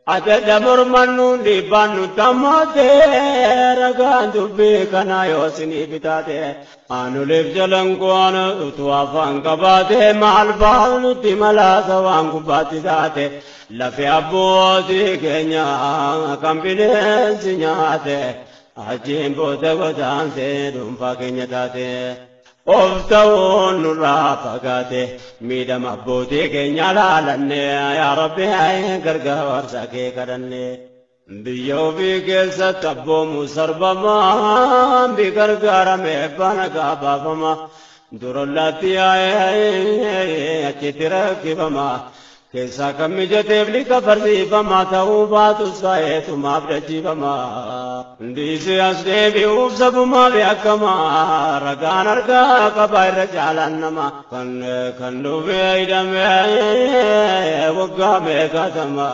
Adda mormannuun dhiibbaan nutti hammaate ragaan dubbii kanaa yoo isinii bitaate aanuleef jalan qo'aan utuu afaan qabaate maal fa'aa nutti malaasa waan gubbaatti taate lafe abbootii keenya kan bineensi nyaate achiin booda godaansee dhuunfaa keenya taate. Of ta'uun nurraa fagaate miidhama abbootii keenya laalanne yaa Rabbi gargaarsa kee kadhanne. Biyya ofii keessatti abboomu sarbamaa bi gargaarame bana gaabaafama durollaatti yaa'ee achitti rakkifama. Keessaa kan mijateef liqa farsiifama ta'uu baatu saayitumaaf dachiifama. Dhiisee as deebi'uuf sabumaaf yakkama ragaan argaa qaba irra caalaan nama. Kan dhufee hidhamee waggaa meeqatama.